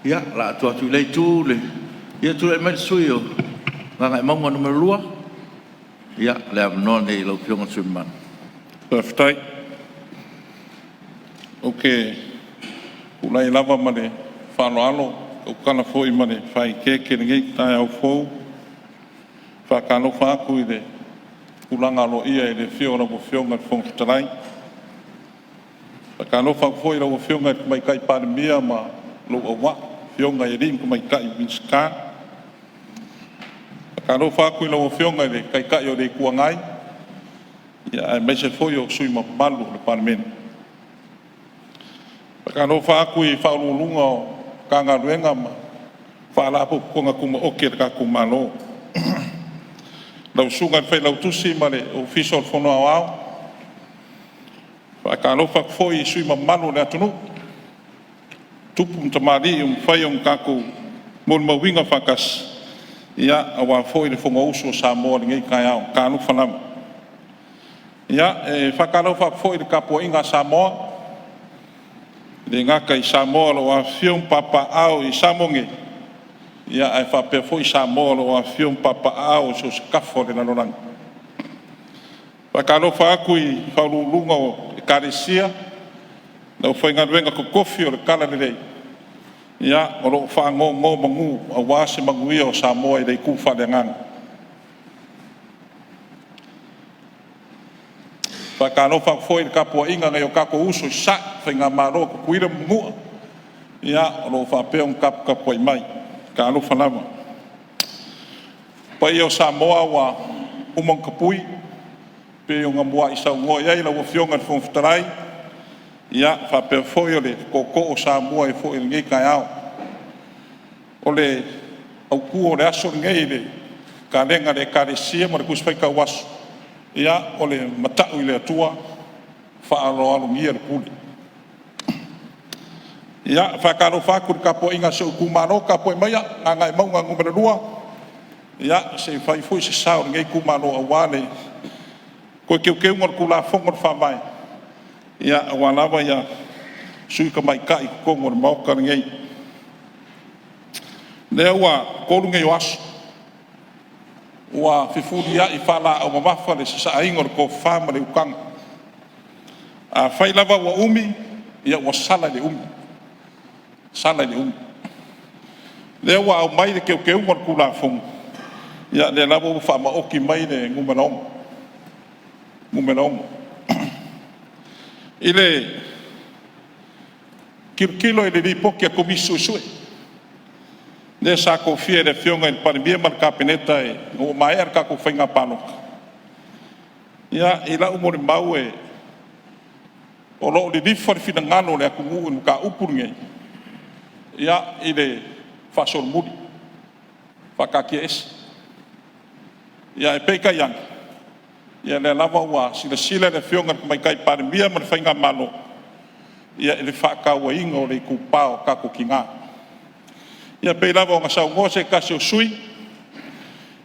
Ia, o le a tuu atu i lea itu le… Ia tulai mai le sui usufono mo Gagaemauga 2. Ia, o le avanoa lenei i lau Afioga i le sui usufono mamalu. Faafetai. Ou te tulai lava ma le faaaloalo e tautala foi ma le faaeteete i lenei taeao fou. E faatalofa atu i le tulaga aloaia i le afio o lau Afioga i le Fofoga Fetalai. E faatalofa atu foi i lau Afioga i le Tamaitai Palemia ma lou auvaa, afioga i alii ma tamaitai Minisita. E faatalofa atu i lau Afioga i le Taitai o le Itu Agai, aemaise foi o sui usufono mamalu o le Palemene. E faatalofa atu i Ofisa Sili o Pulega o Matagaluega ma Faalapotopotoga Tumaoti a le tatou Malo. Lau Susuga i le Failautusi ma le Ofisa o le Fono Aoao. E faatalofa atu foi i sui usufono mamalu o le atunuu, tupu ma tamalii ua mafai ona tatou molimauina faatasi aua foi le Fonousu a Samoa i lenei taeao. Talofa lava. Ia, e faatalofa atu foi i le tapuaiga a Samoa, e le gata i Samoa o lo o afifio ma papaaao i Samoa nei, ae faapea foi Samoa o lo o afifio ma papaaao i so o se tafa o le lalolagi. E faatalofa atu i faauluuluga o Ekalesia, le aufaigaluega totofi o le Talalelei o lo o faanonomanu aua se manuia o Samoa i le itu faaleagaga. E faatalofa atu foi i le tapuaiga a nai o tatou uso i Sasae, le faigamalo a Tutuila ma Manua, o lo o faapea ona taputapuai mai. Talofa lava. O paia o Samoa ua uma ona tapui pei ona muai saunoa i ai lau Afioga i le Fofoga Fetalai, faapea foi o le tootoo o Samoa ai foi i lenei taeao. O le autu o le aso lenei i le kalena a le Ekalesia ma le Tusi Faitau Aso, o le mata'u i le Atua, faaaloalogia le pule. Ia, e faatalofa atu i le tapuaiga a si ou itumalo, tapuai maia Gagaemauga 2, se i fai foi se sao o lenei itumalo aua le Toe Teuteuga o le Tulafono o le Faavae aua lava sui tamaitai i totonu o le Maota lenei. O lea ua tolu nei o aso ua fefulia'i faalaau mamafa le sasa'aina o le tofa ma le utaga. Afai lava ua umi, ia ua sala le umi, sala i le umi. O lea ua aumai le Teuteuga o le Tulafono, ia lea lava ua faamaoti mai le numera 6, numera 6. I le tilotilo i le Lipoti a le Komisi Suesue lea sa tofia e le Afioga i le Palemia ma le Kapeneta ina ua maea le tatou Faiga Palota, ia, i lau molimau, o lo o lilifa le finagalo o le atunuu i le mataupu lenei i le faasolomuli, faataatiaese. Ae peitai ane, ia lea lava ua silasila le Afioga i le Tamaitai Palemia ma le faigamalo i le faatauaina o le itupa o tatou tina. Ia pei lava ona saunoa se tasi o sui usufono,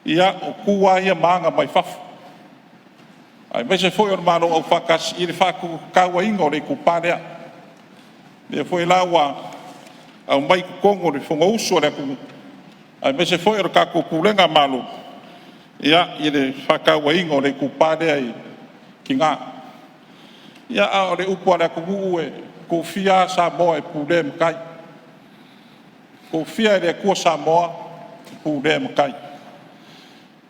ia o tu lava ia ma aga mai fafo, aemaise foi o le Malo Aufaatasi i le faatauaina o le itupa lea. O lea foi la ua aumai i totonu o le Fonousu a le atunuu, aemaise foi o le tatou pulega Malo i le faatauaina o le itupa lea i tina. Ia, a o le upu a le atunuu, e tofia lava Samoa e pulea e matai, tofia e le Atua Samoa e pulea e matai.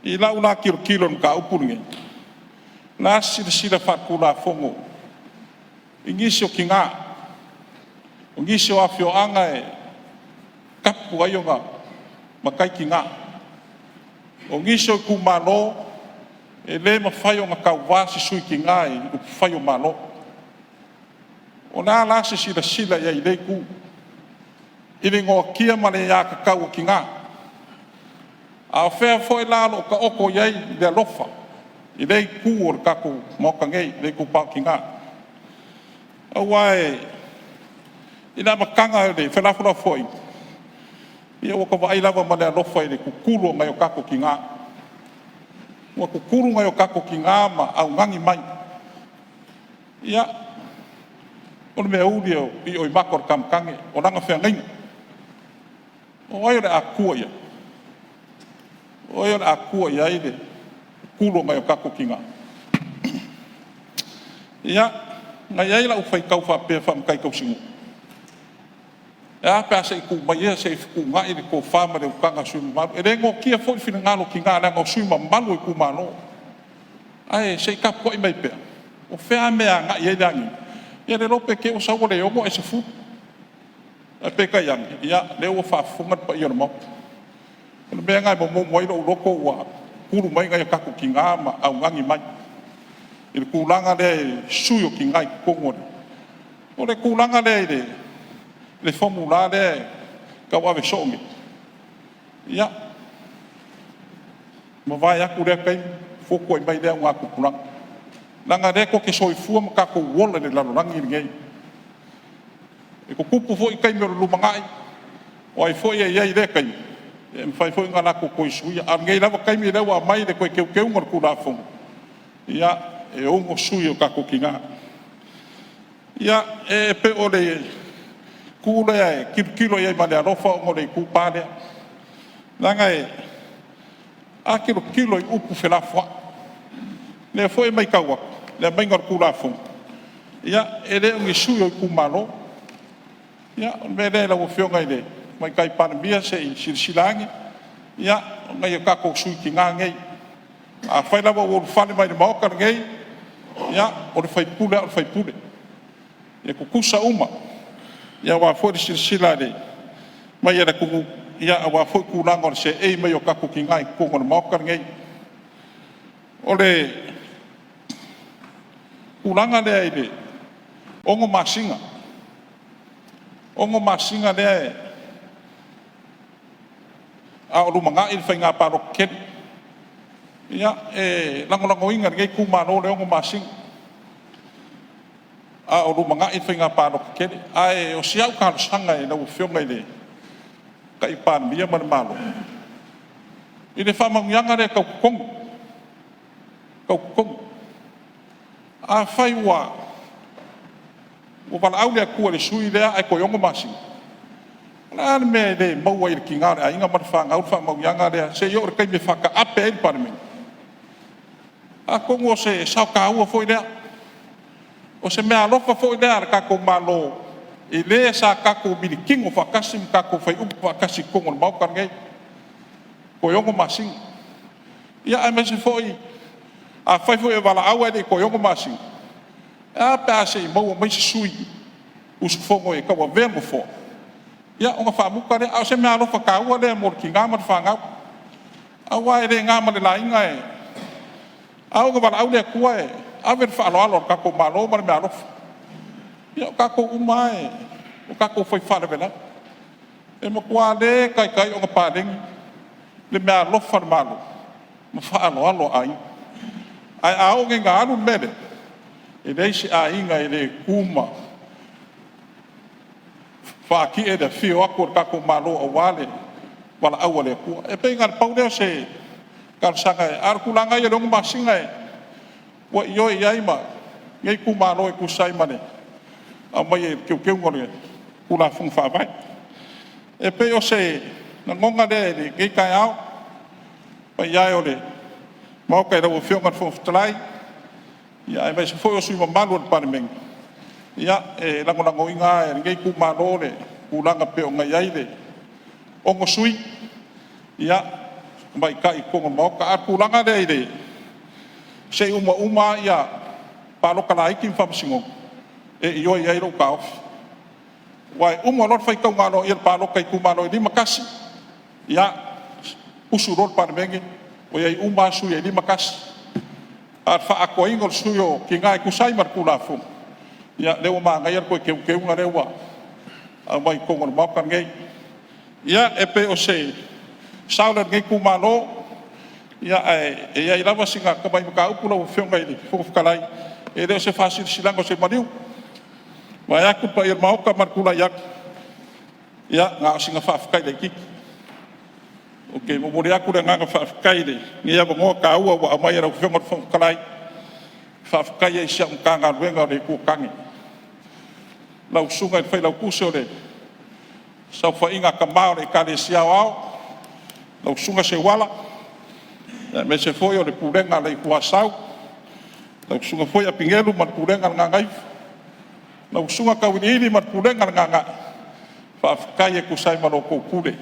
I lau la tilotilo i le mataupu lenei, o le a se silasila faale-Tulafono i nisi o tina, o nisi o afioaga e tapu ai ona matai tina, o nisi o itumalo e le mafai ona tauva se sui tina i upufai o Malo. O le a la se silasila i ai i lea itu i le noatia ma le aiatatau a tina? A o fea foi la o lo o taoto i ai le alofa i lea itu o le tatou Maota nei, le itupa o tina? Aua i le amataga o le felafolafoaiga, ia ua ta vaai lava ma le alofa i le tutulu o nai o tatou tina, ua tutulu nai o tatou tina ma augani mai. Ia, o le mea uli e ioi mata o le tama tane, o lana feagaiga. O ai o le a tua i ai? O ai o le a tua i ai le tutulu mai o tatou tina? Ia, na i ai lau faitau faapea faa-matai tausinuu, e a pe a se i tuu mai ia se i fetuunai le tofa ma le utaga a sui usufono mamalu. E le noatia foi finagalo o tina leaga o sui usufono mamalu o itumalo. Ae se i tapuai mai pea, o fea a mea e agai i ai le aniuga, ia le iloa pe te i ua sau ua le 6 ae 10. Ae peitai ane, ia o lea ua faafofoga le paia o le Maota. O le mea lena e momomo ai lou loto ua tutulu mai nai o tatou tina ma augani mai i le tulaga lea i sui o tina i totonu o le... O le tulaga lea i le formula lea e tauave soo nei, ia, mavae atu lea taimi fotuai mai lea augatupulaga, leaga o lea tou te soifua ma tatou ola i le lalolagi lenei. E tutupu foi taimi o le lumanai, o ai foi e i ai i lea taimi, e mafai foi ona latou toe suia. A o lenei lava taimi lea ua aumai le toe teuteuga o le Tulafono, ia, e 6 sui o tatou tina. Ia, e pei o le itu lea e tilotilo i ai ma le alofa ona o le itupa lea. Leaga a tilotilo i upu felafoai, lea foi e matau atu i le aumaiga o le Tulafono, ia, e le o ni sui o itumalo. Ia, o le mea lea lau Afioga i le Tamaitai Palemia, se i silasila ane, o nai a tatou sui tina nei. Afai lava ua ulufale mai i le Maota lenei, ia, o le sui usufono lava o le sui usufono, e tutusa uma aua foi le silasila mai a le atunuu, aua foi tulaga o le seei mai o tatou tina i totonu o le Maota lenei. O le tulaga lea i le 6 masina, 6 masina lea a o lumanai le faiga palota tele. Ia, e lagolagoina e lenei itumalo le 6 masina a o lumanai le faiga palota tele. Ae o si au talosaga i lau Afioga i le Palemia ma le Malo, i le faamanuiaga lea tau totogi, tau totogi. Afai ua valaau le Atua i le sui usufono lea ae toe 6 masina, o le a le mea e le maua ai e le tina o le aiga ma le fanau le faamanuiaga lea seia oo i le taimi e faataape ai le Palemene? Atonu o se sao taua foi lea, o se meaalofa foi lea a le tatou Malo i le sa tatou militino faatasi ma tatou fai upu faatasi i totonu o le Maota lenei, toe 6 masina. Ia aemaise foi afai foi e valaau ae le i toe 6 masina, e a pe a se i maua mai se sui usufono e tauavea le nofoa, ia ona faamuta lea. A o se meaalofa taua lea mo le tina ma le fanau, aua e le na ma le laina a oo ina valaau le Atua e ave le faaaloalo a le tatou Malo ma le meaalofa. Ia o tatou uma lava o tatou fai faalavelave. E matua le taitai ona paleni le meaalofa a le Malo ma faaaloalo a aiga. Ae a oo nei ina alu le mea lea, e leai se aiga e le tu ma faatie le afio atu o le tatou Malo aua le valaau a le Atua. E pei na o le pau lea o se talosaga, a o le tulaga lava ia i le 6 masina, ua ioe i ai ma lenei itumalo e tusa ai ma le aumai o le teuteuga o le Tulafono Faavae. E pei o se lagona lea i lenei taeao, le paia e o le Maota i lau Afioga i le Fofoga Fetalai, aemaise foi o sui usufono mamalu o le Palemene, ia e lagolagoina lava e lenei itumalo le tulaga pei ona i ai le 6 sui tamaitai i totonu o le Maota. A o le tulaga lea se i uma uma palota laiti ma faamasinoga, e ioe i ai lou taofi. Aua e uma loa le faitauga aloaia o le palota i itumalo e 51, ia, usu loa le Palemene ua i ai uma lava sui e 51. A o le faaatoaina o le sui o tina e tusa ai ma le Tulafono, ia lea ua manaia le toe teuteuga lea ua aumai i totonu o le Maota lenei. Ia, e pei o se sao lea o lenei itumalo, ae i ai lava sina tamai mataupu lau Afioga i le Fofoga Fetalai, e le o se faasilasilaga o se maliu, vaeatu le paia o le Maota ma le tulai atu, ia na o sina faafetai laitiiti. Ou te momoli atu le agaga faafetai i lenei avanoa taua ua aumai e lau Afioga i le Fofoga Fetalai, e faafetai ai i si au Matagaluega o le Itu o Tane, lau Susuga i le Failautusi o le Saofaiga a Tama o le Ekalesia Aoao, lau Susuga Seuala, aemaise foi o le Pulega a le Itu o Asau, lau Susuga foi Apinelu ma le Pulega a le Gagaifo, lau Susuga Tauiliili ma le Pulega a le Gaga'e, faafetai e tusa ai ma la outou pule,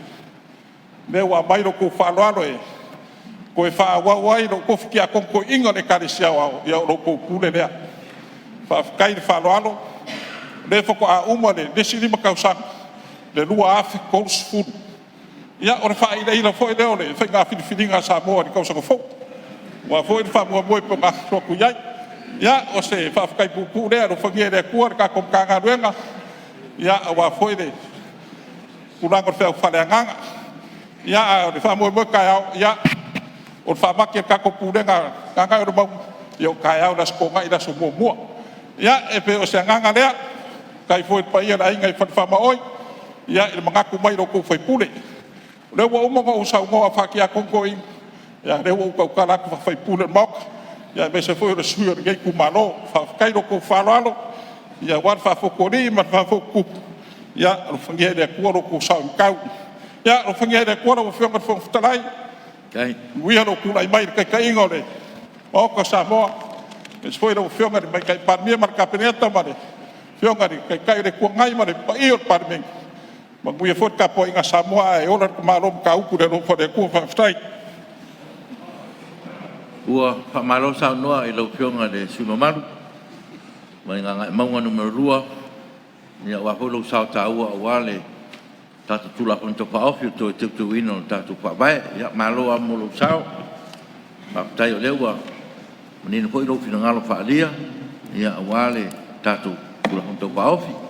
lea ua aumai la outou faaaloalo e toe faaauau ai lou tofi Tiakono Toeaina o le Ekalesia Aoao, ia o la outou pule lea. Faafetai le faaaloalo, o lea faatoa uma le isi 5 tausaga i le 2030. Ia o le faailaila foi lea o le faiga filifiliga a Samoa i le tausaga fou aua foi le faamoemoe e pei ona atu i ai. Ia, o se faafetai puupuu lea, alofagia e le Atua le tatou Matagaluega aua foi le tulaga o le feau faaleagaga. A o le faamoemoe taeao, ia, o le faamati a le tatou Pulega a Gagaemauga, ia o taeao le Aso Toonai le aso muamua. Ia, e pei o se agaga lea. Faafetai foi i le paia o le Aiga i Fale Faamaoi i le manatu mai i lo outou sui usufono. O lea ua uma ona ou saunoa faa-Tiakono Toeaina, a o lea ua ou tautala atu faa-sui usufono o le Maota, aemaise foi o le sui usufono o lenei itumalo. Faafetai i lo outou faaaloalo aua le faafotualii ma le faafotutupu, ia alofagia e le Atua lo outou sao i matau. Ia alofagia e le Atua lau Afioga i le Fofoga Fetalai, manuia lou tulai mai i le taitaiga o le Maota o Samoa, aemaise foi lau Afioga i le Tamaitai Palemia ma le Kapeneta ma le Afioga i le Taitai o le Itu Agai ma le paia o le Palemene. Manuia foi le tapuaiga a Samoa, ae ola le tamaloa Matautu i le alofa o le Atua. Faafetai. Ua faamalo saunoa i lau Afioga i le sui usufono mamalu mai Gagaemauga 2 aua foi lou sao taua aua le tatou Tulafono Tau Faaofi o le Toe Teuteuina o le tatou Faavae. Malo lava mo lou sao, faafetai o lea ua manino foi lou finagalo faaalia aua le tatou Tulafono Tau Faaofi.